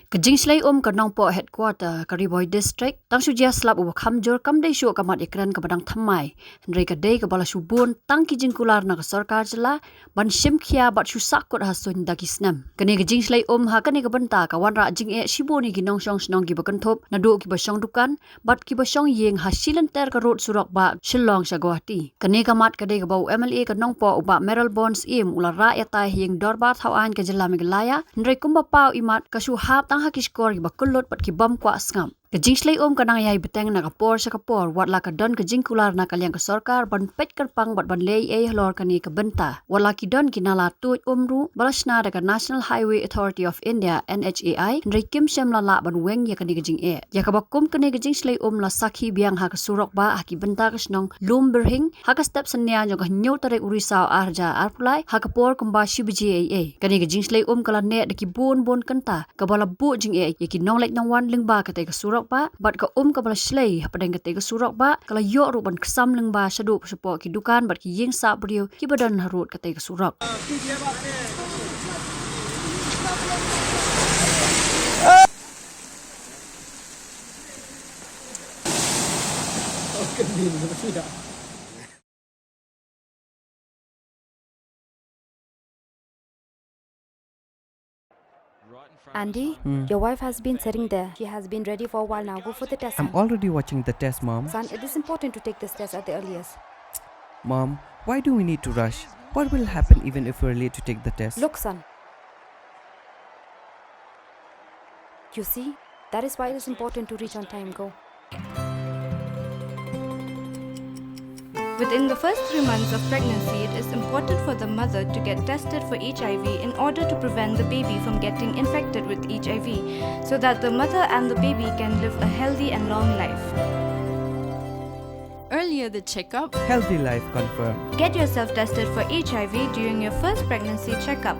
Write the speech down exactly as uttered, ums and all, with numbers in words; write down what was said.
Ka jingshlei um ka Nongpoh Headquarter ka Ri Bhoi District tang shu jia slap uba kham jur kam dei shuh ka mat ïakren kaba dang thymmai, hynrei ka dei kaba la shu bun tang ki jingkular na ka sorkar jylla ban shim khia bad shu sahkut ha suiñ da ki snem. Kane ka jingshlei um ha kane ka bynta ka wanrah jingeh shibun ïa ki nongshong shnong kiba kynthup, naduh kiba shong dukan bad kiba shong ïing ha shi lynter ka rud surok bah Shillong sha Guwahati. Kane ka mat ka dei kaba u M L A ka Nongpoh u Bah Mayralborn Syiem u la rah ïatai ha ïing dorbar thawaiñ ka jylla Meghalaya, hynrei kumba paw i mat ka shu hap tang ha ki shkor kiba kyllut bad ki bym kwah sngap. Ka jingshlei um ka nang ïai bteng na ka por sha ka por, wat la ka don ka jingkular na ka liang ka sorkar ban peit kyrpang bad ban leh ei ei halor kane ka bynta. Wat la ki don ki nala tuid um ruh ba la shna da ka National Highway Authority of India, N H A I, hynrei kim shym la lah ban weng ïa kane ka jingeh. Ïa kaba kum kane ka jingshlei um la sakhi biang ha ka surok bah ha ki bynta ka shnong Lumbyrhing ha ka step synñia jong ka hynñiew tarik u Risaw ar hajar arphew lai ha ka por kumba shi baje ei ei. Kane ka jingshlei um ka la neh da ki bun bun kynta, kaba la buh jingeh ïa ki nongleit nongwan lyngba katei ka surok bah, bad ka um kaba la shlei hapdeng katei ka surok bah ka la ïoh ruh ban ksam lyngba shaduh shapoh ki dukan bad ki ïing sah briew kiba don harud katei ka surok. Andy, your wife has been sitting there. She has been ready for a while now. Go for the test, son. I'm already watching the test, Mom. Son, it is important to take this test at the earliest. Mom, why do we need to rush? What will happen even if we're late to take the test? Look, son. You see, that is why it is important to reach on time. Go. Within the first three months of pregnancy, it is important for the mother to get tested for H I V in order to prevent the baby from getting infected with H I V, so that the mother and the baby can live a healthy and long life. Earlier the checkup, healthy life confirmed. Get yourself tested for H I V during your first pregnancy checkup.